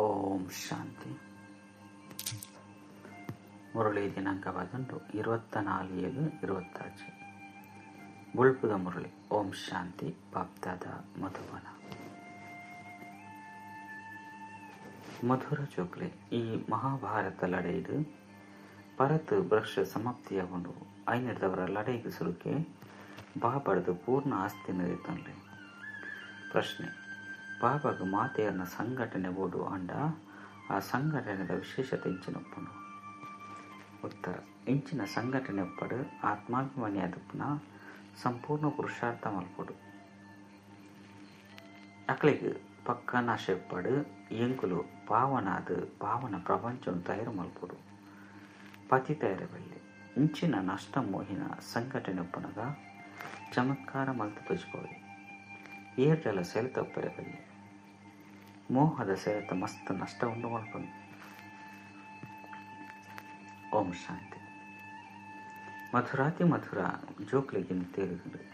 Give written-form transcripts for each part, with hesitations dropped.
ಓಂ ಶಾಂತಿ. ಮುರಳಿ ದಿನಾಂಕ ಬಂದು 24/7/25. ಬುಳ್ಪುದ ಮುರಳಿ. ಓಂ ಶಾಂತಿ. ಬಾಪ್ದಾದ ಮಧುಬನ. ಮಧುರ ಚೋಕ್ಲೆ ಈ ಮಹಾಭಾರತ ಲಡೈಡು ಪರತ್ ವೃಕ್ಷ ಸಮಾಪ್ತಿಯಾಗೊಂಡು ಐನದವರ ಲಡೈಗೆ ಸುರುಕೆ ಬಾಬಾಡ್ದು ಪೂರ್ಣ ಆಸ್ತಿ ನಿರಿತನ್ಲೆ. ಪ್ರಶ್ನೆ: ಬಾಬಾಗ ಮಾತೆಯರನ್ನ ಸಂಘಟನೆ ಬೋಡು ಅಂಡ ಆ ಸಂಘಟನೆದ ವಿಶೇಷತೆ ಇಂಚಿನೊಪ್ಪನು? ಉತ್ತರ: ಇಂಚಿನ ಸಂಘಟನೆ ಒಪ್ಪಡು ಆತ್ಮಾಭಿಮಾನಿಯಾದಪ್ಪನ ಸಂಪೂರ್ಣ ಪುರುಷಾರ್ಥ ಮಲ್ಪಡು. ಅಕ್ಲಿಗೆ ಪಕ್ಕ ನಾಶೆಪ್ಪಡು ಎಂಕುಲು ಪಾವನಾದ ಪಾವನ ಪ್ರಪಂಚವನ್ನು ತಯಾರು ಮಲ್ಪಡು. ಪತಿ ತಯಾರ ಬಲ್ಲೆ ಇಂಚಿನ ನಷ್ಟ ಮೋಹಿನ ಸಂಘಟನೆ ಒಪ್ಪನಗ ಚಮತ್ಕಾರ ಮಲ್ತು ತೋಜಿಪೋವೆ. ಏರ್ಡೆಲ ಸೆಳೆತ ಒಪ್ಪರೆ ಬಲ್ಲೆ ಮೋಹದ ಸೆಳೆತ ಮಸ್ತ್ ನಷ್ಟ ಉಂಡು ಮಲ್ಪನು. ಓಂ ಶಾಂತಿ. ಮಧುರಾತಿ ಮಧುರ ಜೋಕ್ಲಿಗಿನ ತೇರಿದರು.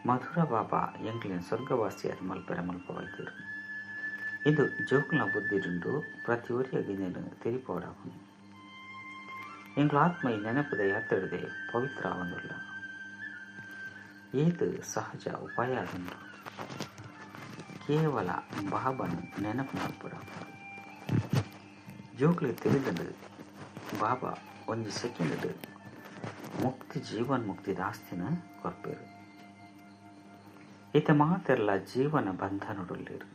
ಮಧುರ ಬಾಬಾ ಎಂಕ್ಲಿನ ಸ್ವರ್ಗವಾಸಿಯಾದ ಮಲ್ಪೆರ ಮಲ್ಪವಾಯ್ತಿರು. ಇದು ಜೋಕ್ಲಿನ ಬುದ್ಧಿರುಂಡು ಪ್ರತಿಯೊರಿಯ ಗಿಂಜನು ತೆರಿಪೋಡಾಪನು. ಎಂಗ್ಲ ಆತ್ಮ ಈ ನೆನಪದ ಯಾತ್ರೆಡದೆ ಪವಿತ್ರ ಆವಂದುಲ್ಲ. ಏತು ಸಹಜ ಉಪಾಯ ಆದುಂಡು. ಕೇವಲ ಬಾಬನು ನೆನಪು ಮಲ್ಪುಡ. ಜೋಕ್ಲಿ ತಿಳಿದಂಡು ಬಾಬಾ ಒಂಜಿ ಸೆಕೆಂಡ್ ಮುಕ್ತಿ ಜೀವನ್ ಮುಕ್ತಿ ದಾಸ್ತಿನ ಕೊರ್ಪೇರು. ಈತ ಮಾತೆಲ್ಲ ಜೀವನ ಬಂಧನಡುಳ್ಳೇರು,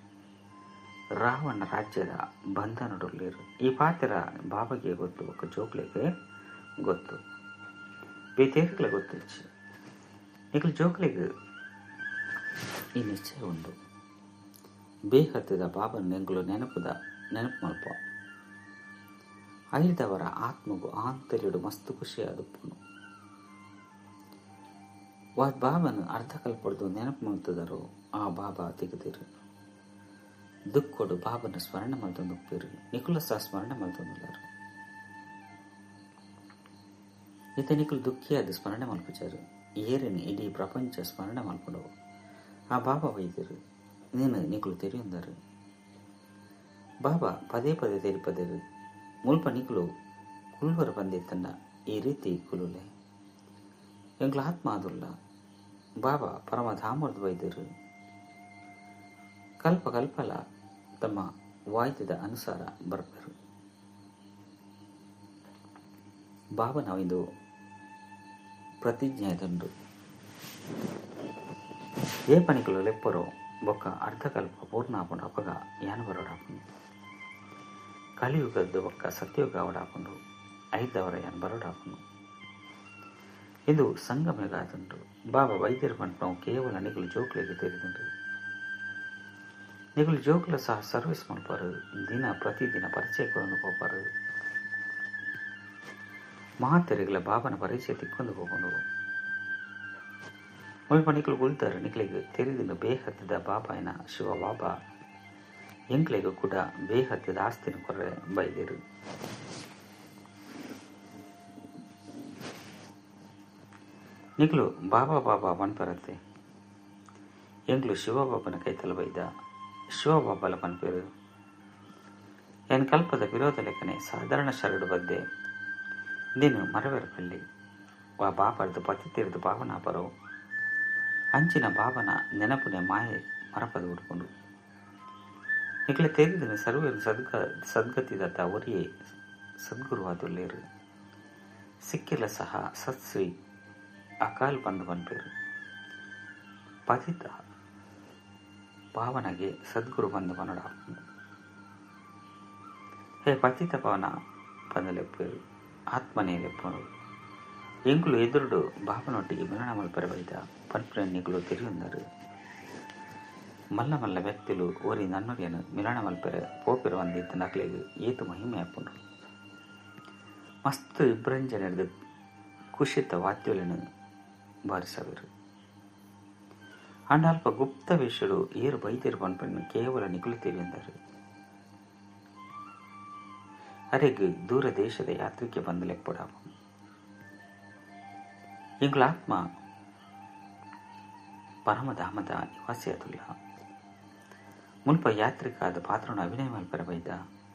ರಾವಣ ರಾಜ್ಯದ ಬಂಧನಡುಳ್ಳೇರು. ಈ ಪಾತ್ರ ಬಾಬಾಗೆ ಗೊತ್ತು, ಒಕ್ಕ ಜೋಕ್ಲಿಗೆ ಗೊತ್ತು, ಬೇತೇರ್ಗಳ ಗೊತ್ತಿಚ್ಚು. ನಿಖಲ್ ಜೋಕ್ಲಿಗೆ ಈ ನಿಶ್ಚಯ ಉಂಡು. ಬೇಹತ್ತದ ಬಾಬನ ನೆಂಗುಲು ನೆನಪು ಮಲ್ಪ. ಐದವರ ಆತ್ಮಗೂ ಆಂತರ್ಯಡು ಮಸ್ತು ಖುಷಿಯಾದಪ್ಪನು. ವಾದ್ ಬಾಬನ ಅರ್ಧ ಕಲ್ಪಡ್ದು ನೆನಪು ಮಲ್ತದರು ಆ ಬಾಬಾ ತೆಗೆದಿರು. ದುಕ್ಕೊಡು ಬಾಬನ ಸ್ಮರಣೆ ಮಲ್ತೊಂದುಪ್ಪಿರು. ನಿಕುಲ ಸಹ ಸ್ಮರಣೆ ಮಲ್ತೊಂದುಲ್ಲಾರು. ಈತ ನಿಕುಲು ದುಃಖಿಯಾದ ಸ್ಮರಣೆ ಮಲ್ಪುಚಾರು. ಏರಿನ ಇಡೀ ಪ್ರಪಂಚ ಸ್ಮರಣೆ ಮಲ್ಪಡು ಆ ಬಾಬಾ ವೈದ್ಯರು ನೀನು ನಿಕುಲು ತೆರೆಯುಂದರು. ಬಾಬಾ ಪದೇ ಪದೇ ತೆರಿಪದರು. ಮುಲ್ಪ ನಿಕುಲು ಕುಲ್ವರ ಬಂದಿತ್ತಂಡ ಈ ರೀತಿ ಕುಲುಲೆ ಎಂಗ್ಲ ಆತ್ಮ ಆದುಲ್ಲ. ಬಾಬಾ ಪರಮಧಾಮರದ ವೈದ್ಯರು ಕಲ್ಪ ಕಲ್ಪಲ ತಮ್ಮ ವಾಯ್ದದ ಅನುಸಾರ ಬರ್ಪರು. ಬಾಬಾ ನಾವಿಂದು ಪ್ರತಿಜ್ಞೆ ದಂಡು ಏ ಪನಿಕುಲು ಲೆಪ್ಪರೋ ಬೊಕ್ಕ ಅರ್ಧಕಲ್ಪ ಪೂರ್ಣ ಆಪುಂಡು. ಅಪಗ ಯಾನ ಬರೋಡಾಪುಂಡು. ಕಲಿಯುಗದ್ದು ಬೊಕ್ಕ ಸತ್ಯಯುಗ ಅವಡಾಪುಂಡು. ಐದವರ ಯಾನ್ ಬರೋಡಾಪುಂಡು. ಇದು ಸಂಗಮಗಾದುಂಟು. ಬಾಬಾ ವೈದ್ಯರು ಪಂಪವು ಕೇವಲ ನಿಗುಲು ಜೋಕ್ಲಿಗೆ ತಿಳಿದುಂಟು. ನಿಗುಲು ಜೋಕ್ಲ ಸಹ ಸರ್ವಿಸ್ ಮಲ್ಪಾರು. ದಿನ ಪ್ರತಿದಿನ ಪರಿಚಯ ಕೊಂಡು ಹೋಪಾರು. ಮಹಾತೆರೆಗಳ ಬಾಬನ ಪರಿಚಯ ತಿಕ್ಕೊಂಡು ಹೋಗೊಂಡು ಮುಲ್ಪ ನಿಕಲು ಉಳ್ತಾರೆ. ನಿಕ್ಲಿಗೆ ತೆರೆದಿನ ಬೇಹತ್ತದ ಬಾಬಾಯನ ಶಿವ ಬಾಬಾ ಎಂಕ್ಲಿಗೂ ಕೂಡ ಬೇಹತ್ತದ ಆಸ್ತಿನ ಕೊರ್ರೆ ಬೈದಿರು. ನಿಕ್ಲು ಬಾಬಾ ಬಾಬಾ ಪನ್ಪರತ್ತೆ. ಎಂಕ್ಲು ಶಿವಬಾಬನ ಕೈತಲ ಬೈದ ಶಿವಬಾಬಲ ಪನ್ಪೇರು. ಎನ್ ಕಲ್ಪದ ವಿರೋಧ ಲೆಕ್ಕನೆ ಸಾಧಾರಣ ಶರಡು ಬದ್ದೆ ದಿನ ಮರವೆರ ಪಲ್ಲಿ ವಾ ಬಾಬಾರ್ದು ಪತಿ ತೀರ್ದು ಭಾವನಾಪರೋ ಅಂಚಿನ ಬಾಬನ ನೆನಪುನೆ ಮಾಯೆ ಮರಪದ ಉಡ್ಕೊಂಡು ನಿಕ್ಲೆ ತೆರೆದಿನ ಸರ್ವ ಸದ್ಗತಿದಾತ ಒರಿಯೇ ಸದ್ಗುರುವಾದುಲ್ಲೇರು. ಸಿಕ್ಕಿಲ್ಲ ಸಹ ಸತ್ಸ್ವಿ ಅಕಾಲ್ ಬಂದು ಪನ್ಪೇರು. ಪತಿತ ಪಾವನಗೆ ಸದ್ಗುರು ಬಂದು ಪನಡ. ಹೇ ಪತಿತ ಪವನ ಬಂದಲೆಪ್ಪೇರು. ಆತ್ಮನೇ ಲೆಪ್ಪನು. ಎಂಕುಲು ಎದುರುಡು ಬಾಬನೊಟ್ಟಿಗೆ ಮಿಲನ ಮಲ್ಪರೆ ಬೈದ ಪನ್ಪುನ ನಿಕುಲು ತೆರಿಯೊಂದರು. ಮಲ್ಲ ಮಲ್ಲ ವ್ಯಕ್ತಿಲು ಓರಿ ನನ್ನೊರಿಯನು ಮಿಲನ ಮಲ್ಪೆರೆ ಪೋಪೆರು వందిತ್ತ ನಕ್ಲೆಗ್ ಏತು ಮಹಿಮೆ ಆಪುಂಡು. ಮಸ್ತ್ ಇಬ್ರಂಜನೆರ್ದ್ ಕುಶಿತ ವಾದ್ಯೊಲೆನ್ ಬಾರಿಸವೆರು. ಆಂಡ ಅಲ್ಪ ಗುಪ್ತ ವೇಷಡು ಏರು ಬೈದೆರು ಪನ್ಪುನ ಕೇವಲ ನಿಕುಲು ತೆರಿಯೊಂದರು. ಅರೆಗ್ ದೂರ ದೇಶದ ಯಾತ್ರಿಕೆ ಬಂದು ಲೆಪ್ಪಡಾಪುಂಡು. ಎಂಕುಲ ಆತ್ಮ ಪರಮಧಾಮದ ನಿವಾಸಿಯಾದುಲ್ಲ. ಮುಲ್ಪ ಯಾತ್ರಿಕಾದ ಪಾತ್ರನು ಅಭಿನಯ ಮಲ್ಪರ ಬೈದ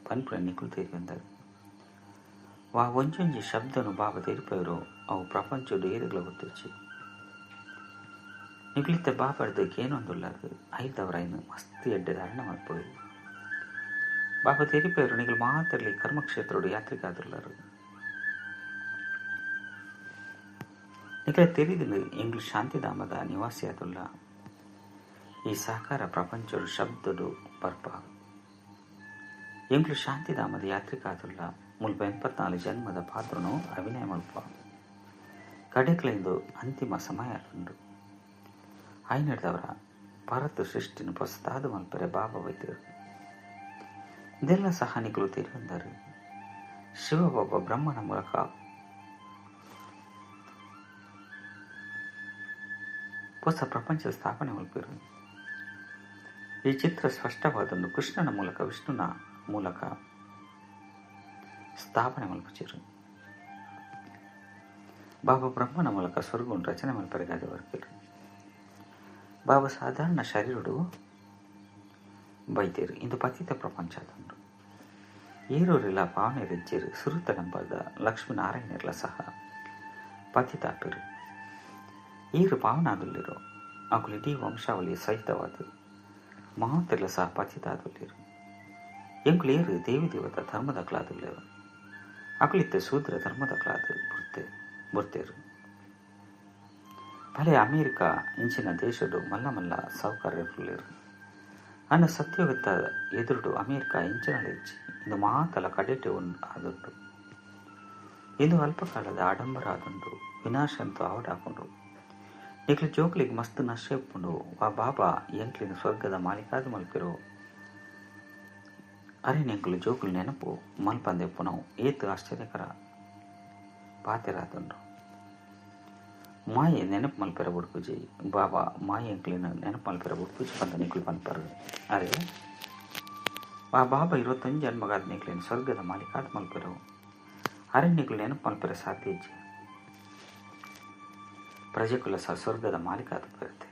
ಪನ್ಪುನ ನಿಕುಲು ತೆರಿಯೊಂದರು. ವಾ ಒಂಜೊಂಜಿ ಶಬ್ದನು ಬಾಬಾ ತೆರಿಪವರು ಅವು ಪ್ರಪಂಚಡು ಏರುಗಳ ಗೊತ್ತಿಚ್ಚಿ. ನಿಕುಲಿತ್ತ ಬಾಬಾರ್ದು ಕೇನೊಂದುಲ್ಲಾರು ಐದವರೈನು ಮಸ್ತ್ ಎಡ್ಡೆ ಧಾರಣ ಮಲ್ಪುವೆ. ಬಾಬಾ ತೆರಿಪವರು ನಿಕುಲು ಮಾತ್ರಲಿ ಕರ್ಮಕ್ಷೇತ್ರಡು ಯಾತ್ರಿಕಾದುಲ್ಲಾರು. ನಿಕಲ ತೆರಿದಿನ ಎಂಗ್ಲು ಶಾಂತಿಧಾಮದ ನಿವಾಸಿಯಾದುಲ್ಲ. ಈ ಸಹಕಾರ ಪ್ರಪಂಚಡು ಶಬ್ದಡು ಬರ್ಪ ಎಂಗ್ಲು ಶಾಂತಿಧಾಮದ ಯಾತ್ರಿಕಾದುಲ್ಲ. ಮುಲ್ಪ 84 ಜನ್ಮದ ಪಾತ್ರನು ಅಭಿನಯ ಮಲ್ಪ ಕಡೆಕ್ಲೆಂದು ಅಂತಿಮ ಸಮಯ ಉಂಡು. ಆಯ್ನದವರ ಭಾರತ ಸೃಷ್ಟಿನ ಹೊಸತಾದ ಮಲ್ಪರೆ ಬಾಬಾ ವೈದ್ಯರು ಇದೆಲ್ಲ ಸಹ ನಿಕುಲು ತೆರಿಯೊಂದರು. ಶಿವಬಾಬಾ ಬ್ರಹ್ಮನ ಮೂಲಕ ಹೊಸ ಪ್ರಪಂಚದ ಸ್ಥಾಪನೆ ಮಲ್ಪಿರು. ಈ ಚಿತ್ರ ಸ್ಪಷ್ಟವಾದನ್ನು ಕೃಷ್ಣನ ಮೂಲಕ ವಿಷ್ಣುನ ಮೂಲಕ ಸ್ಥಾಪನೆ ಮಲ್ಪುಚಿರು. ಬಾಬಾ ಬ್ರಹ್ಮನ ಮೂಲಕ ಸ್ವರ್ಗವನ್ನು ರಚನೆ ಮಲ್ಪರೆಗಾದ ವರ್ಕಿರು. ಬಾಬಾ ಸಾಧಾರಣ ಶರೀರುಡು ಬೈತೇರು. ಇಂದು ಪತಿತ ಪ್ರಪಂಚ ಅದುಂಡು. ಏರೂರೆಲ್ಲ ಪಾವನೆರಿಜ್ಜರು ಸುರುತ ನಂಬದ ಲಕ್ಷ್ಮೀನಾರಾಯಣರ್ಲ ಸಹ ಪತಿತಾಪಿರು. ಏರು ಪಾವನಾದುಲ್ಲಿರು ಅಕುಲು ಇಡೀ ವಂಶಾವಳಿ ಸಹಿತವಾದ ಮಹಾತೆಲ್ಲ ಸಹ ಪತಿತಾದುಲ್ಲಿರು. ಎಂಕುಲು ಏರು ದೇವಿ ದೇವತ ಧರ್ಮದಕ್ಲಾದುಲ್ಲೇರು. ಅಕುಲಿತ್ತ ಶೂದ್ರ ಧರ್ಮದಕ್ಲಾದ ಬುರ್ತೇರು. ಭಲೆ ಅಮೇರಿಕ ಇಂಚಿನ ದೇಶಡು ಮಲ್ಲ ಮಲ್ಲ ಸಾಹುಕಾರರುಲ್ಲೇರು. ಅನ್ನ ಸತ್ಯಯುಗದ ಎದುರುಡು ಅಮೇರಿಕ ಇಂಚಿನ ಹೆಚ್ಚಿ ಇಂದು ಮಾತಲ ಕಡೆಟೆ ಆದುಂಡು. ಇದು ಅಲ್ಪಕಾಲದ ಆಡಂಬರ ಆದುಂಡು. ವಿನಾಶ ಅಂತೂ ಆವಡಾಪುಂಡು. ನಿಕ್ಲು ಜೋಕ್ಲಿಗೆ ಮಸ್ತ್ ನಶ ಇಪ್ಪುಂಡು. ವಾ ಬಾಬಾ ಎಂಕ್ಲಿನ ಸ್ವರ್ಗದ ಮಾಲೀಕಾದ ಮಲ್ಪಿರು. ಅರೆ ನೆಂಕುಲು ಜೋಕುಲು ನೆನಪು ಮಲ್ಪಂದೆಪ್ಪುನವು ಏತು ಆಶ್ಚರ್ಯಕರ ಪಾತೆರಾದುಂಡು. ಮಾಯೆ ನೆನಪು ಮಲ್ಪೆರ ಬುಡ್ಪುಜಿ. ಬಾಬಾ ಮಾಯೆ ಎಂಕ್ಲಿನ ನೆನಪು ಮಲ್ಪೆರ ಬುಡ್ಪುಜಿ ಪಂದ ನಿಕ್ಲು ಪನ್ಪರು. ಅರೆ ಆ ಬಾಬಾ 21 ಜನ್ಮಗಾದ ನಿಕ್ಲಿನ ಸ್ವರ್ಗದ ಮಾಲೀಕಾದ ಮಲ್ಪೆರು. ಅರೆ ನಿಕ್ಲು ನೆನಪು ಮಲ್ಪೆರ ಸಾಧ್ಯ ಇಜ್ಜಿ. ಪ್ರಜೆಕುಲ ಸಹ ಸ್ವರ್ಗದ ಮಾಲೀಕಾದ ಪೇರುತ್ತೆ.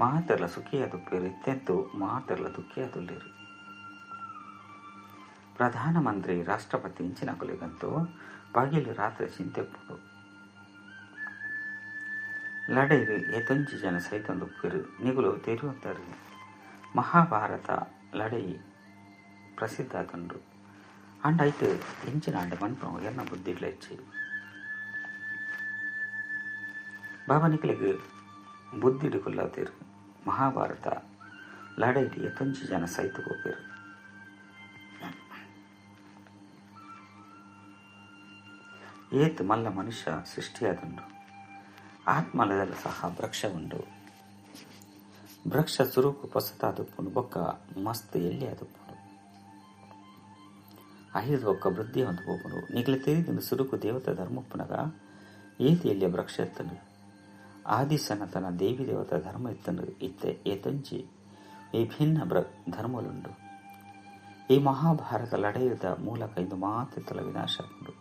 ಮಾತೆರ್ಲ ಸುಖಿಯಾದ ಪೇರು ಇತ್ತೆಂತು ಮಾತೆರ್ಲ ದುಃಖಿಯಾದುಲ್ಲೇರು. ಪ್ರಧಾನಮಂತ್ರಿ ರಾಷ್ಟ್ರಪತಿ ಇಂಚಿನ ಕೊಲೆಗಂತೂ ಪಗಿಲು ರಾತ್ರಿ ಚಿಂತೆಪ್ಪುಡು. ಲಡೈರು ಏತೊಂಜಿ ಜನ ಸೈತೊಂದು ಉಪ್ಪೇರು ನಿಗುಲು ತೆರಿಯುತ್ತಾರೆ. ಮಹಾಭಾರತ ಲಡೈ ಪ್ರಸಿದ್ಧ ಆತುಂಡು. ಅಂಡ ಐತು ಇಂಚಿನ ಅಂಡ ಮನ್ಪು ಎನ್ನ ಬುದ್ಧಿಡ್ಲ ಹೆಚ್ಚಿ. ಬಾಬಾ ನಿಕಲಿಗೆ ಬುದ್ಧಿಡು ಕೊಲ್ಲಾತೇರು. ಮಹಾಭಾರತ ಲಡೈರು ಏತೊಂಜಿ ಜನ ಸೈತ ಹೋಗ್ಬೇರು. ಏತ್ ಮಲ್ಲ ಮನುಷ್ಯ ಸೃಷ್ಟಿಯಾದುಂಡು. ಆತ್ಮಲದಲ್ಲ ಸಹ ವೃಕ್ಷ ಉಂಡು. ವೃಕ್ಷ ಸುರುಕು ಪೊಸತಾದುಪ್ಪುಂಡು ಬೊಕ್ಕ ಮಸ್ತ್ ಎಲ್ಲಿ ಆದುಪ್ಪುಂಡು. ಐದು ಬೊಕ್ಕ ವೃದ್ಧಿ ಒಂದು ಹೋಗುಂಡು. ನಿಗಲ ತೆರಿದು ಸುರುಕು ದೇವತಾ ಧರ್ಮಪ್ಪನಗ ಏತಿ ಎಲ್ಲಿಯ ವೃಕ್ಷ ಎತ್ತನು. ಆದಿ ಸನಾತನ ದೇವಿ ದೇವತಾ ಧರ್ಮ ಇತ್ತನು. ಇತ್ತೆ ಏತೊಂಜಿ ವಿಭಿನ್ನ ಧರ್ಮಲುಂಡು. ಈ ಮಹಾಭಾರತ ಲಡೈದ ಮೂಲಕ ಇಂದು ಮಾತೆತ್ತಲ ವಿನಾಶ ಉಂಡು.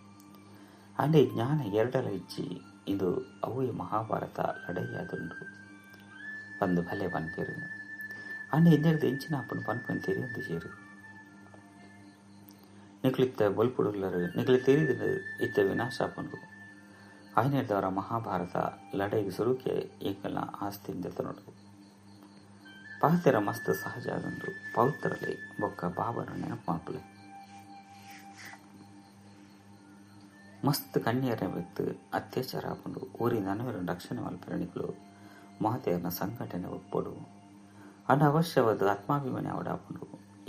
ಅಲ್ಲಿ ಜ್ಞಾನ ಎರಡಲ ಇಚ್ಚಿ ಇದು ಅವು ಮಹಾಭಾರತ ಲಡೈಯಾದುಂಡು ಬಂದು ಭಲೆ ಪನ್ಪೇರು. ಅಂಡ ಇಂದೆರ್ದು ಇಂಚಿನ ಅಪ್ಪನು ಪನ್ಪನ್ ತೆರಿಯೊಂದು ಸೇರು. ನಿಕ್ಲಿತ್ತ ಬೊಲ್ಪುಡುಲ್ಲರು ನಿಕ್ಲಿ ತೆರಿದ ಇತ್ತ ವಿನಾಶ ಅಪ್ಪನು ಆಯ್ನೆರ್ದವರ ಮಹಾಭಾರತ ಲಡೈಗೆ ಸುರುಕೆ ಏಕಲ್ನ ಆಸ್ತಿಯಿಂದ ತನಡು. ಪಾತೆರ ಮಸ್ತ್ ಸಹಜ ಆದುಂಡು. ಪವಿತ್ರಲೆ ಬೊಕ್ಕ ಬಾಬನ ನೆನಪು ಮಾಪುಲೆ. ಮಸ್ತ್ ಕಣ್ಣಿಯರ ಬೆತ್ತು ಅತ್ಯಾಚಾರ ಆಪುಂಡು. ಊರಿನ ಅನವರನ್ನು ರಕ್ಷಣೆ ಮಲ್ಪೆರಣಿಗಳು ಮಾತೆಯರ್ನ ಸಂಘಟನೆ ಒಪ್ಪೊಡು. ಅಂಡ ಅವಶ್ಯವಾದ ಆತ್ಮಾಭಿಮಾನಿ ಅವಡ ಆಪುಂಡು.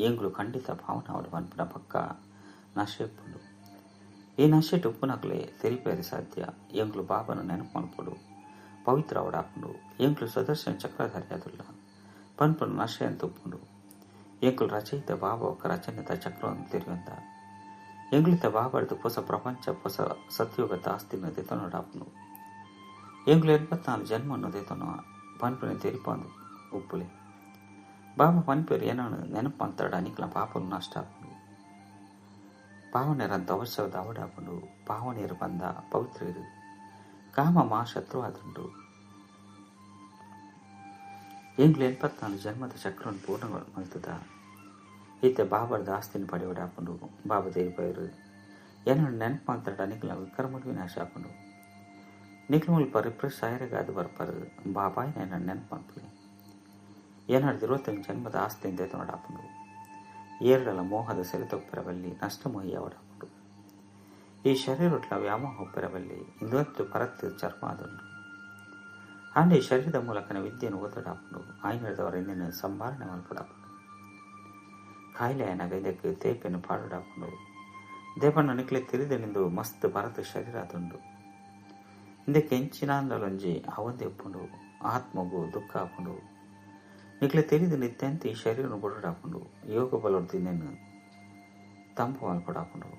ಎಂಗ್ಲು ಖಂಡಿತ ಭಾವನೆ ಅವಡ ಪನ್ಪುನ ಪಕ್ಕ ನಶೆ ಇಪ್ಪುಂಡು. ಈ ನಶೆಟ್ ಉಪ್ಪುನಕ್ಲೆ ತೆರಿಪೇರೆ ಸಾಧ್ಯ. ಎಂಗ್ಲು ಬಾಬನ ನೆನಪು ಮಲ್ಪೊಡು. ಪವಿತ್ರ ಅವಡ ಆಪುಂಡು. ಎಂಗ್ಲು ಸುದರ್ಶನ ಚಕ್ರಧಾರಿ ಆದುಲ್ಲ ಪನ್ಪುನ ನಶೆ ಅಂತ ಉಪ್ಪುಂಡು. ಎಂಕುಲು ರಚಯಿತ ಬಾಬಾ ಒಕ್ಕ ರಚನೆತ ಚಕ್ರವನ್ನು ತೆರಿಯುವಂತ ಎಂಗ್ಲಿತ ಬಾಬಾರ್ದು ಹೊಸ ಪ್ರಪಂಚ ಹೊಸ ಸತ್ಯುಗದ ಆಸ್ತಿನ ದೆತೊನಡಾಪುಂಡು. ಎಂಗ್ಲು 84 ಜನ್ಮನ್ನು ದೆತೊನ ಪನ್ಪುನ ತೆರಿಪಂದು ಉಪ್ಪುಲೆ. ಬಾಬಾ ಪನ್ಪೇರು ಏನನ್ನು ನೆನಪು ಮಂತಾಡ ನಿಕ್ಲ ಪಾಪನು ನಷ್ಟ ಆಪುಂಡು. ಪಾವನೆರಂತ ಅವಶ್ಯವಾದ ಅವಡಾಪುಂಡು. ಪಾವನೆಯರು ಬಂದ ಪವಿತ್ರರು ಕಾಮ ಮಾ ಶತ್ರು ಆದುಂಡು. ಎಂಕ್ಲು 84 ಜನ್ಮದ ಚಕ್ರವನ್ನು ಪೂರ್ಣ ಮಲ್ತದ. ಇತ್ತೆ ಬಾಬರದ ಆಸ್ತಿನ ಪಡೆಯೋಡಾಪುಂಡು. ಬಾಬಾ ತೆರಿಪೈರು ಏನನ್ನು ನೆನಪು ಮಾತಾಡ ನಿಕ್ಲ ವಿಕ್ರಮಡು ವಿನಾಶ ಆಪುಂಡು. ನಿಕ್ಲು ಮುಲ್ಪ ರಿಪ್ರೆಸ್ ಆಯರೆಗಾದ ಬರ್ಪಾರು. ಬಾಬಾಯ್ ನನ್ನ ನೆನಪು ಮಲ್ಪಲಿ. ಏನಾಡ್ದು 25 ಜನ್ಮದ ಆಸ್ತಿಯಿಂದ ಎತ್ತೊಂಡಾಪುಂಡು. ಏರಡಲ ಮೋಹದ ಸೆಳೆತೊಪ್ಪೆರಬಲ್ಲಿ ನಷ್ಟಮೋಹಿ ಅವಡಾಪುಂಡು. ಈ ಶರೀರೊಟ್ಲ ವ್ಯಾಮೋಹ ಒಪ್ಪೆರಬಲ್ಲಿ ಇಂದೊತ್ತು ಪರತ್ತು ಚರ್ಮ ಅದುಂಡು. ಆಂಡ ಈ ಶರೀರದ ಮೂಲಕನ ವಿದ್ಯೆಯನ್ನು ಓದಡಾಪುಂಡು. ಆಯ್ನದವರ ಇಂದಿನ ಸಂಭಾರಣೆ ಮಲ್ಪಡಾಪುಂಡು. ಕಾಯಿಲೆ ಆಯನಾಗ ಇದಕ್ಕೆ ತೇಪೆಯನ್ನು ಪಾಡಾಪುಂಡು. ದೇಪಣ್ಣ ನಿಕ್ಲೆ ತಿರಿದನಿಂದು ಮಸ್ತ್ ಭರತ ಶರೀರ ಅದುಂಡು. ಇಂದಕ್ಕೆ ಎಂಚಿನಾಂದಲೊಂಜಿ ಅವಂದೆ ಉಪ್ಪುಂಡು. ಆತ್ಮಗು ದುಃಖ ಆಪುಂಡು. ನಿಕ್ಲೆ ತಿಳಿದು ನಿತ್ಯಂತ ಈ ಶರೀರನು ಬುಡಾಪುಂಡು. ಯೋಗ ಬಲೊಡ್ತಿಂದೇನು ತಂಪು ಮಲ್ಪಡಾಪುಂಡು.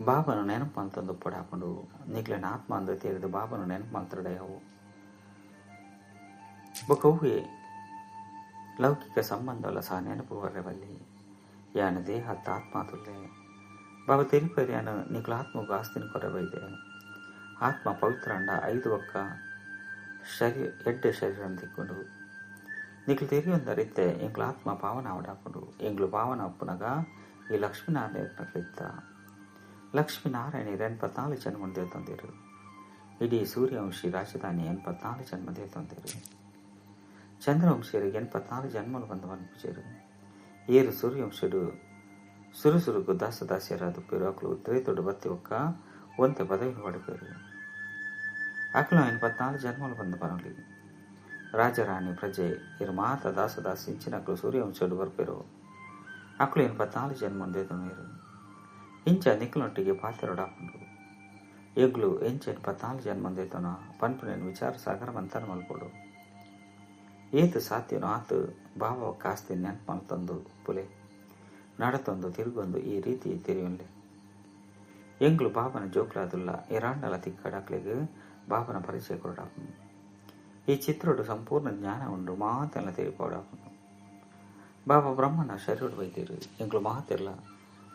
ಬಾಬನು ನೆನಪು ಅಂತಂದು ಪಡಾಪುಂಡು. ನಿಕ್ಲೆನ ಆತ್ಮ ಅಂದ ತೇರಿದು ಬಾಬನು ನೆನಪು ಮಂತ್ರಡಯವು. ಬೊಕ ಲೌಕಿಕ ಸಂಬಂಧವಲ್ಲ ಸಹ ನೆನಪು ಬರಬಲ್ಲಿ. ಯಾನ ದೇಹ ಆತ್ಮ ತುಲ್ಲೆ ಬಾಬಾ ತೆರಿಪರಿ ಯಾನು ನಿಕ್ಲ ಆತ್ಮಗೂ ಆಸ್ತಿನ ಕೊರಬೈದೆ. ಆತ್ಮ ಪವಿತ್ರ ಅಂಡ 5 ಒಕ್ಕ ಎಡ್ಡೆ ಶರೀರ ತಿಕ್ಕೊಂಡು. ನಿಕ್ಲು ತೆರಿಯೊಂದರಿತ್ತೆ ಎಂಗ್ಲ ಆತ್ಮ ಪಾವನ ಅವಡಾಪುಂಡು. ಎಂಗ್ಲು ಪಾವನ ಅಪ್ಪುನಗ ಈ ಲಕ್ಷ್ಮೀನಾರಾಯಣ ಲಕ್ಷ್ಮೀನಾರಾಯಣ 84 ಜನ್ಮ ದೇತಂದಿರು. ಇಡೀ ಸೂರ್ಯವಂಶಿ ರಾಜಧಾನಿ 84 ಜನ್ಮ ದೇತಂದಿರು. ಚಂದ್ರವಂಶಿಯರಿಗೆ 84 ಜನ್ಮలు ಬಂದು ಅನ್ಪುಜರು. ಏರು ಸೂರ್ಯವಂಶುಡು ಸುರುಸುರುಕು ದಾಸ ದಾಸಿಯರಾದ ಪೇರು. ಅಕ್ಲು ತ್ರೇತೊಡು ಬತ್ತಿ ಒಕ್ಕ ಒಂತೆ ಪದವಿ ಪಡಿಪೇರು. ಅಕ್ಲು 84 ಜನ್ಮలు ಬಂದು ಪನಲಿ. ರಾಜರಾಣಿ ಪ್ರಜೆ ಇರು ಮಾತ ದಾಸ ದಾಸಿ ಇಂಚಿನಕ್ಲು ಸೂರ್ಯವಂಶುಡು ಬರ್ಪೇರು. ಅಕ್ಲು 84 ಜನ್ಮ ದೇತನೇರು. ಇಂಚ ನಿಕ್ಲೊಟ್ಟಿಗೆ ಪಾತ್ರೊಡಾಪುಂಡು. ಎಗ್ಲು ಎಂಚ 84 ಜನ್ಮ ದೇತನ ಪನ್ಪುನೇನು ವಿಚಾರ ಸಾಗರ ಮಂತನ ಮಲ್ಪೊಡು. ಏತು ಸಾತ್ಯನು ಆತು ಬಾಬಾ ಕಾಸ್ತಿ ನೆನಪು ಮಲ್ತಂದು ಪುಲೆ ನಡತೊಂದು ತಿರುಗೊಂದು ಈ ರೀತಿ ತೆರೆಯುನ್ಲೆ. ಎಂಗ್ಲು ಬಾಬನ ಜೋಕ್ಲಾದುಲ್ಲ ಎರಾಂಡಲ ತಿಕ್ಕಡಾಕ್ಲೆಗ್ ಬಾಬನ ಪರಿಚಯ ಕೊರಡಾಪುಂಡು. ಈ ಚಿತ್ರಡು ಸಂಪೂರ್ಣ ಜ್ಞಾನ ಉಂಡು ಮಾತೆಲ್ಲ ತೆರಿಪೋಡಾಪುಂಡು. ಬಾಬಾ ಬ್ರಹ್ಮನ ಶರೀರಡು ವೈದ್ಯರು. ಎಂಗ್ಲು ಮಾತೆಲ್ಲ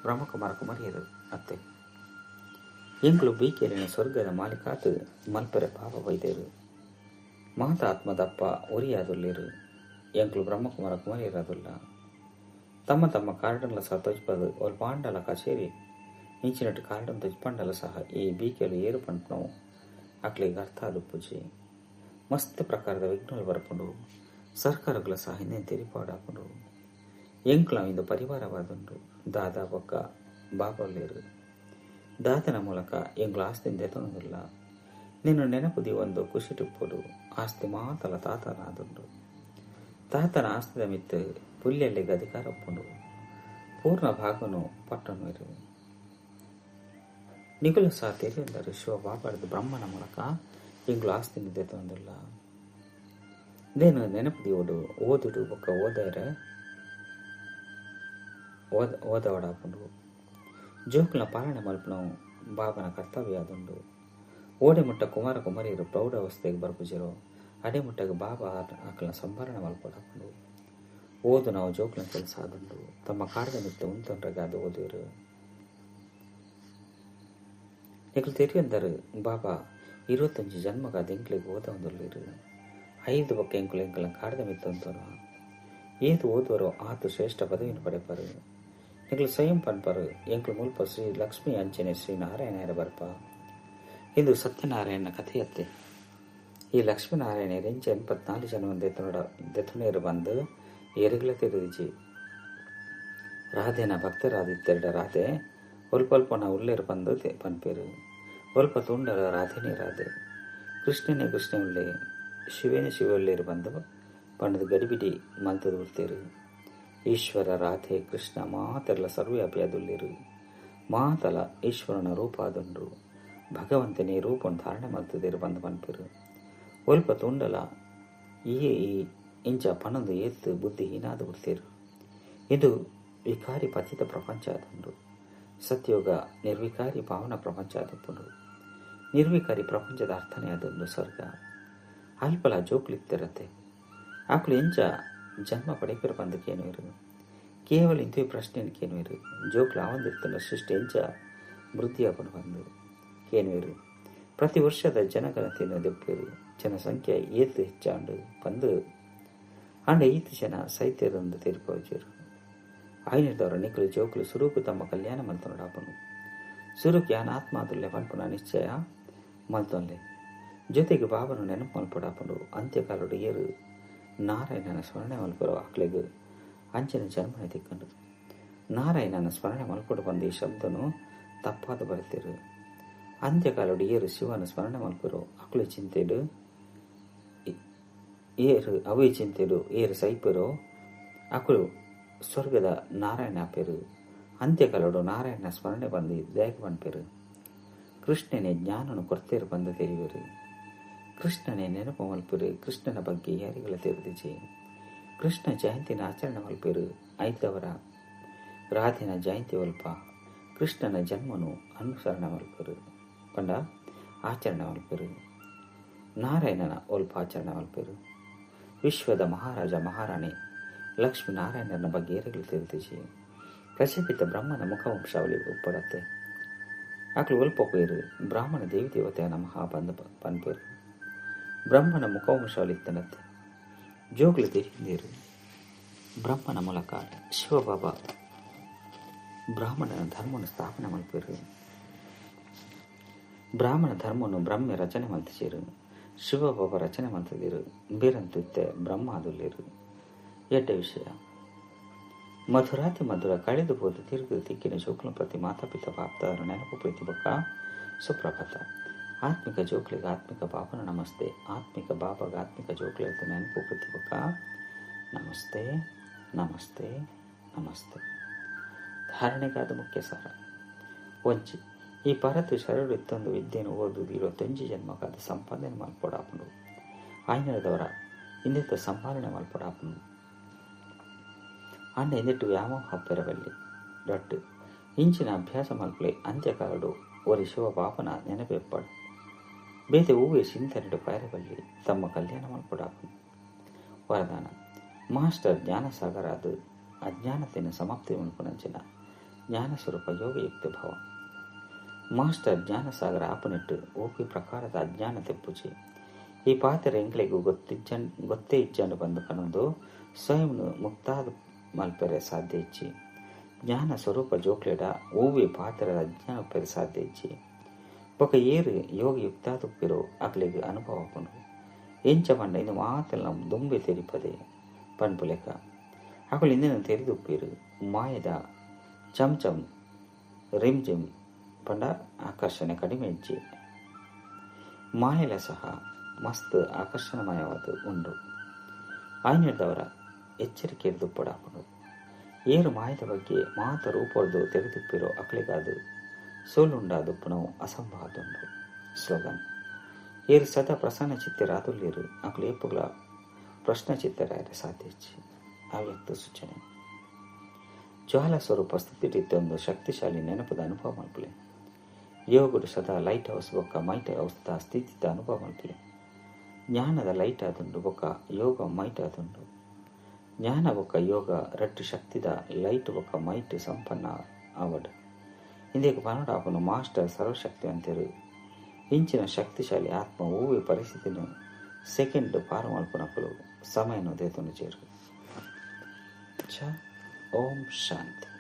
ಬ್ರಹ್ಮಕುಮಾರ ಕುಮಾರಿಯರು ಅತ್ತೆ. ಎಂಗ್ಲು ಬೀಕೆಲಿನ ಸ್ವರ್ಗದ ಮಾಲೀಕಾತು ಮಲ್ಪರೆ ಬಾಬಾ ವೈದ್ಯರು. ಮಾತ ಆತ್ಮದಪ್ಪ ಒರಿಯಾದುಲ್ಲೇರು. ಎಂಕ್ಲು ಬ್ರಹ್ಮಕುಮಾರ ಕುಮಾರಿಯರಾದುಲ್ಲ. ತಮ್ಮ ತಮ್ಮ ಕಾರ್ಡನ್ಲ ಸಹ ತೊಜ್ಪದು. ಒಲ್ ಪಾಂಡಲ ಕಚೇರಿ ಇಂಚಿನಟ್ಟು ಕಾರ್ಡನ್ ತೊಜ್ಪಂಡಲ ಸಹ ಈ ಬೀಕೆಲು ಏರು ಪಂಟ್ನವು ಅಕ್ಲಿಗೆ ಅರ್ಥ ಅದು ಪೂಜೆ. ಮಸ್ತ್ ಪ್ರಕಾರದ ವಿಘ್ನಗಳು ಬರ್ಪುಂಡು. ಸರ್ಕಾರಗಳ ಸಹ ಹಿಂದೆ ತೆರಿಪಾಡಾಪುಂಡು. ಎಂಕ್ಲ ಇಂದು ಪರಿವಾರವಾದುಂಡು. ದಾದಾ ಬೊಕ್ಕ ಬಾಬಲ್ಲೇರು. ದಾದನ ಮೂಲಕ ಎಂಗ್ಲು ಆಸ್ತಿಯಿಂದ ಎತ್ತೊಂದಿಲ್ಲ. ನಿನ್ನ ನೆನಪು ಒಂದು ಖುಷಿಟಿಪ್ಪುಡು. ಆಸ್ತಿ ಮಾತಲ ತಾತನಾದುಂಡು. ತಾತನ ಆಸ್ತಿದ ಮಿತ್ತು ಪುಲ್ಯಲ್ಲಿಗೆ ಅಧಿಕಾರ ಒಪ್ಪುಂಡು. ಪೂರ್ಣ ಭಾಗನು ಪಟ್ಟಣರು. ನಿಗುಲು ಸಹ ತೆರೆಯೊಂದರು ಶಿವ ಬಾಬಾರ್ದು ಬ್ರಹ್ಮನ ಮೂಲಕ ಎಂಗ್ಲು ಆಸ್ತಿ ನಿದ್ದೆ ತಂದಿಲ್ಲ. ನೇನು ನೆನಪು ದಿವಡು ಓದುಡು ಬೊಕ್ಕ ಓದರೆ ಓದವಡಾಪುಂಡು. ಜೋಕ್ಲ ಪಾಲನೆ ಮಲ್ಪನವು ಬಾಬನ ಕರ್ತವ್ಯ ಆದುಂಡು. ಓಡೆ ಮುಟ್ಟ ಕುಮಾರ ಕುಮಾರಿಯರು ಪ್ರೌಢಾವಸ್ಥೆಗೆ ಬರ್ಪುಜರು. ಅಡೆ ಮುಟ್ಟಗೆ ಬಾಬಾ ಆಕಲ ಸಂಭಾರಣೆ ಮಲ್ಪಡಾಪುಂಡು. ಓದು ನಾವು ಜೋಕ್ಲ ಕೆಲಸ ಆದುಂಡು. ತಮ್ಮ ಕಾರ್ಯ ನಿತ್ಯ ಉಂತೊಂಡ್ರೆಗೆ ಅದು ಓದಿರು. ನಿಕ್ಲು ತೆರಿಯೊಂದರು ಬಾಬಾ 25 ಜನ್ಮಗಾದ ಎಂಕ್ಲಿಗೆ ಓದ ಒಂದುಳ್ಳಿರು. 5 ಬೊಕ್ಕ ಎಂಕುಲು ಎಂಕಲ ಕಾಡ್ದ ಮಿತ್ತೊಂತೋನ. ಏತು ಓದುವರೋ ಆತು ಶ್ರೇಷ್ಠ ಪದವಿಯನ್ನು ಪಡೆಪರು. ನಿಕ್ಲು ಸ್ವಯಂ ಪನ್ಪರು. ಎಂಕ್ಲು ಮುಲ್ಪ ಶ್ರೀ ಲಕ್ಷ್ಮೀ ಅಂಚನೆ ಶ್ರೀ ನಾರಾಯಣರ ಬರ್ಪ. ಇದು ಸತ್ಯನಾರಾಯಣನ ಕಥೆಯತ್ತೆ. ಈ ಲಕ್ಷ್ಮೀನಾರಾಯಣ ಎಂಚ 84 ಜನ ದೆತೊನೇರು ಬಂದು ಎರುಗಳ ತಿರುಗಿಜಿ. ರಾಧೆನ ಭಕ್ತರಾದಿತ್ತೆರಡ ರಾಧೆ ಒಲ್ಪಲ್ಪನ ಉಲ್ಲೇರು ಬಂದು ಪನ್ಪೇರು. ಒಲ್ಪ ತುಂಡರ ರಾಧೆನೇ ರಾಧೆ. ಕೃಷ್ಣನೇ ಕೃಷ್ಣ ಉಳ್ಳೆ ಶಿವೇನೇ ಶಿವ ಉಳ್ಳೇರು ಬಂದು ಪಣ್ಣದ ಗಡಿಬಿಡಿ ಮಲ್ತದ ಉಳ್ತೇರು. ಈಶ್ವರ ರಾಧೆ ಕೃಷ್ಣ ಮಾತೆಲ್ಲ ಸರ್ವ್ಯಾಪಿಯಾದುಳ್ಳೇರು. ಮಾತಲ ಈಶ್ವರನ ರೂಪ ಆದುಂಡು. ಭಗವಂತನೇ ರೂಪನ್ನು ಧಾರಣೆ ಮಲ್ತದೇರು ಬಂದು ಪನ್ಪೇರು. ಒಲ್ಪ ತುಂಡಲ ಈ ಇಂಚ ಪಣಂದು ಏತ್ತು ಬುದ್ಧಿ ಹೀನಾದ ಬಿಡ್ತೇರು. ಇದು ವಿಕಾರಿ ಪತಿತ ಪ್ರಪಂಚ ಆದುಂಡು. ಸತ್ಯೋಗ ನಿರ್ವಿಕಾರಿ ಪಾವನ ಪ್ರಪಂಚ ಆದಪ್ಪುಂಡು. ನಿರ್ವಿಕಾರಿ ಪ್ರಪಂಚದ ಅರ್ಥನೇ ಅದೊಂದು ಸ್ವರ್ಗ. ಅಲ್ಪಲ ಜೋಕ್ಲಿತ್ತಿರತ್ತೆ. ಆಕಳು ಎಂಚ ಜನ್ಮ ಪಡೆಪಿರ ಬಂದಕ್ಕೇನು ಇರು. ಕೇವಲ ಇಂಥ ಪ್ರಶ್ನೆ ಕೇನುವಿರು. ಜೋಕ್ಲು ಆವಂದಿರ್ತಲ್ಲ ಸೃಷ್ಟಿ ಎಂಚ ವೃದ್ಧಿಯಾಪನು ಬಂದು ಕೇನುವಿರು. ಪ್ರತಿ ವರ್ಷದ ಜನಗಣತಿಯನ್ನು ದೆಪ್ಪೇರು. ಜನಸಂಖ್ಯೆ ಏತ್ ಹೆಚ್ಚಾಂಡು ಪಂದು ಆಂಡ ಈತ್ ಜನ ಸೈತ್ಯರಂದು ತೀರ್ಪೋಜರು. ಆಯ್ನದವರ ನಿಕಲು ಜೋಕುಲು ಸುರುಕು ತಮ್ಮ ಕಲ್ಯಾಣ ಮಲ್ತೊನಡಾಪನು. ಸುರುಕು ಯಾನ್ ಆತ್ಮಾದುಲ್ಲೆ ಪನ್ಪುನ ನಿಶ್ಚಯ ಮಲ್ತೊನ್ಲೆ. ಜೊತೆಗೆ ಬಾಬನು ನೆನಪು ಮಲ್ಪಡಾಪುಂಡು. ಅಂತ್ಯಕಾಲಡು ಏರು ನಾರಾಯಣನ ಸ್ಮರಣೆ ಮಲ್ಪರೋ ಅಕ್ಲೆಗ್ ಅಂಚಿನ ಜನ್ಮನೆ ತಿಕ್ಕಂಡು. ನಾರಾಯಣನ ಸ್ಮರಣೆ ಮಲ್ಪಡು ಬಂದು ಈ ಶಬ್ದನು ತಪ್ಪಾದ ಬರೆತಿರು. ಅಂತ್ಯಕಾಲಡು ಏರು ಶಿವನ ಸ್ಮರಣೆ ಮಲ್ಪರೋ ಅಕ್ಲೆ ಚಿಂತೆಡು ಏರು ಅವೇ ಚಿಂತೆಡು ಏರು ಸೈಪರೋ ಅಕುಲು ಸ್ವರ್ಗದ ನಾರಾಯಣ ಪೇರು. ಅಂತ್ಯಕಾಲಡು ನಾರಾಯಣ ಸ್ಮರಣೆ ಬಂದು ದೇಹ ಪನ್ಪೇರು. ಕೃಷ್ಣನೇ ಜ್ಞಾನನು ಕೊರ್ತೇರು ಬಂದು ತೆರಿವರು. ಕೃಷ್ಣನೇ ನೆನಪು ಮಲ್ಪರು. ಕೃಷ್ಣನ ಬಗ್ಗೆ ಯಾರಿಗಳ ತೆರೆದಿಜೆ. ಕೃಷ್ಣ ಜಯಂತಿನ ಆಚರಣೆ ಮಲ್ಪೇರು. ಐತವರ ರಾಧೆನ ಜಯಂತಿ ಒಲ್ಪ ಕೃಷ್ಣನ ಜನ್ಮನು ಅನುಸರಣೆ ಮಲ್ಪರು ಪಂಡ ಆಚರಣೆ ಮಲ್ಪರು. ನಾರಾಯಣನ ಒಲ್ಪ ಆಚರಣೆ ಮಲ್ಪರು. ವಿಶ್ವದ ಮಹಾರಾಜ ಮಹಾರಾಣಿ ಲಕ್ಷ್ಮೀನಾರಾಯಣನ ಬಗ್ಗೆ ಏರಗಳು ತಿಳಿದಿಜೆ. ಪ್ರಜಾಪಿತ ಬ್ರಹ್ಮನ ಮುಖವಂಶಾವಳಿ ಒಪ್ಪಡತ್ತೆ. ಅಕ್ಲು ಒಲ್ಪ ಪೇರು ಬ್ರಾಹ್ಮಣ ದೇವಿ ದೇವತೆಯ ನಮಃ ಬಂದ ಪನ್ಪೇರು. ಬ್ರಹ್ಮನ ಮುಖವಂಶಾವಳಿ ಇತ್ತನತ್ತೆ. ಜೋಗುಲು ತಿಳಿದಿರು. ಬ್ರಹ್ಮನ ಮೂಲಕ ಶಿವಬಾಬಾ ಬ್ರಾಹ್ಮಣನ ಧರ್ಮವನ್ನು ಸ್ಥಾಪನೆ ಮಲ್ಪೇರು. ಬ್ರಾಹ್ಮಣ ಧರ್ಮವನ್ನು ಬ್ರಹ್ಮ ರಚನೆ ಮಲ್ತಿಜೇರು. ಶಿವಬಾಬಾ ರಚನೆ ಮಲ್ತದಿರು. ಬೇರಂತಿತ್ತೆ ಬ್ರಹ್ಮ ಅದುಲ್ಲೇರು. ಎಡ್ಡ ವಿಷಯ ಮಧುರಾತಿ ಮಧುರ ಕಳೆದು ಹೋದ ತಿರುಗು ತಿಕ್ಕಿನ ಜೋಕುಲ ಪ್ರತಿ ಮಾತಾಪಿತ ಬಾಪ್ತಾರ ನೆನಪು ಪ್ರೀತಿ ಬೊಕ್ಕ ಸುಪ್ರಭಾತ. ಆತ್ಮಿಕ ಜೋಕ್ಲಿಗೆ ಆತ್ಮಿಕ ಬಾಬನ ನಮಸ್ತೆ. ಆತ್ಮಿಕ ಬಾಬಾಗ ಆತ್ಮಿಕ ಜೋಕ್ಲಿಗೆ ನೆನಪು ಪ್ರೀತಿ ಬೊಕ್ಕ ನಮಸ್ತೆ ನಮಸ್ತೆ ನಮಸ್ತೆ. ಧಾರಣೆಗಾದ ಮುಖ್ಯ ಸಾರ. ಒಂಜಿ ಈ ಪರತು ಶರಡು ಇತ್ತೊಂದು ವಿದ್ಯೆಯನ್ನು ಓದುವುದು 21 ಜನ್ಮಕ್ಕಾದ ಸಂಪಾದನೆ ಮಲ್ಪೊಡಾಪುಂಡು. ಆಯ್ನದವರ ಇಂದಿತ್ತ ಸಂಪಾದನೆ ಮಲ್ಪೊಡಾಪುಂಡು. ಆಂಡ ಇಂದಿಟ್ಟು ವ್ಯಾಮೋಹ ಪೆರವಲ್ಲಿ ರಟ್ಟು ಇಂಚಿನ ಅಭ್ಯಾಸ ಮಲ್ಪಲೆ. ಅಂತ್ಯಕಾಲಡು ಒರಿ ಶಿವ ಬಾಪನ ನೆನಪೆಪ್ಪಡು. ಬೇತೆ ಹೂವೆ ಚಿಂತನೆಡು ಪೈರವಲ್ಲಿ ತಮ್ಮ ಕಲ್ಯಾಣ ಮಲ್ಪೊಡಾಪುಂಡು. ವರದಾನ ಮಾಸ್ಟರ್ ಜ್ಞಾನಸಾಗರ ಅದು ಅಜ್ಞಾನತೆಯನ್ನು ಸಮಾಪ್ತಿ ಮಲ್ಪುನಂಚಿನ ಜ್ಞಾನಸ್ವರೂಪ ಯೋಗಯುಕ್ತ ಭಾವ. ಮಾಸ್ಟರ್ ಜ್ಞಾನಸಾಗರ ಆಪನಿಟ್ಟು ಓಪಿ ಪ್ರಕಾರದ ಅಜ್ಞಾನ ತೆಪ್ಪುಚಿ ಈ ಪಾತ್ರ ಎಂಕ್ಲೆಗೂ ಗೊತ್ತೇ ಇಜ್ಜಂಡು ಬಂದು ಕನೊಂದು ಸ್ವಯಂ ಮುಕ್ತಾದ ಮಲ್ಪೆರೆ ಸಾಧ್ಯ ಇಚ್ಚಿ. ಜ್ಞಾನ ಸ್ವರೂಪ ಜೋಕ್ಲೆಡ ಓವಿ ಪಾತ್ರದ ಅಜ್ಞಾನ ಉಪ್ಪೆರೆ ಸಾಧ್ಯ ಇಚ್ಚಿ. ಬೊಕ ಏರು ಯೋಗ ಯುಕ್ತಾದುಪ್ಪಿರೋ ಅಕ್ಲೆಗ್ ಅನುಭವ ಪುಂಡು. ಎಂಚ ಪಂಡ ಇಂದು ಮಾತೆಲ್ಲ ದುಂಬೆ ತೆರಿಪದೆ ಪನ್ಪುಲೆಕ ಅಕುಲು ಇಂದಿನ ತೆರಿದುಪ್ಪಿರು. ಮಾಯದ ಚಮ್ ಚಮ್ ರಿಮ್ ಜಿಮ್ ಪಂಡ ಆಕರ್ಷಣೆ ಕಡಿಮೆ ಇಜ್ಜಿ. ಮಾಯಲ ಸಹ ಮಸ್ತ್ ಆಕರ್ಷಣಮಯವಾದ ಉಂಡು. ಆಯ್ನದವರ ಎಚ್ಚರಿಕೆ ದುಪ್ಪಡಾಪುಂಡು. ಏರು ಮಾಯದ ಬಗ್ಗೆ ಮಾತ ರೂಪೊರ್ದು ತೆರೆದುಪ್ಪಿರೋ ಅಕ್ಲೆಗಾದು ಸೋಲುಂಡಾದುಪ್ಪುನವು ಅಸಂಭಾದುಂಡು. ಸ್ಲೋಗನ್ ಏರು ಸದಾ ಪ್ರಸನ್ನ ಚಿತ್ತರಾದುಲ್ಲೇರು ಅಕ್ಲು ಏಪುಗಳ ಪ್ರಶ್ನ ಚಿತ್ತರಾಯರೆ ಸಾಧ್ಯ ಇಚ್ಚಿ. ಅವ್ಯಕ್ತ ಸೂಚನೆ. ಜ್ವಾಲ ಸ್ವರೂಪ ಸ್ಥಿತಿಟ್ಟಿತ್ತೊಂದು ಶಕ್ತಿಶಾಲಿ ನೆನಪದ ಅನುಭವ ಮಲ್ಪುಲೆ. ಯೋಗಡು ಸದಾ ಲೈಟ್ ಹೌಸ್ ಬೊಕ್ಕ ಮೈಟ್ ಹೌಸ್ the ಸ್ಥಿತಿದ ಅನುಭವ ಮಲ್ಪುಲೆ. ಜ್ಞಾನದ ಲೈಟ್ ಆದುಂಡು ಬೊಕ್ಕ ಯೋಗ ಮೈಟ್ ಆದುಂಡು. ಜ್ಞಾನ ಬೊಕ್ಕ ಯೋಗ ರಟ್ಟು ಶಕ್ತಿದ ಲೈಟ್ ಬೊಕ್ಕ ಮೈಟ್ ಸಂಪನ್ನ ಆವಡ್. ಇಂದೇಕ ಪನಡಾಪನು ಮಾಸ್ಟರ್ ಸರ್ವಶಕ್ತಿ ಅಂತೇರು. ಇಂಚಿನ ಶಕ್ತಿಶಾಲಿ ಆತ್ಮ ಓವೇ ಪರಿಸ್ಥಿತಿನ ಸೆಕೆಂಡ್ ಪಾರು ಮಲ್ಪುನಕುಲು ಸಮಯನು ದೇತೊಂದು ಚೇರು. ಓಂ ಶಾಂತಿ.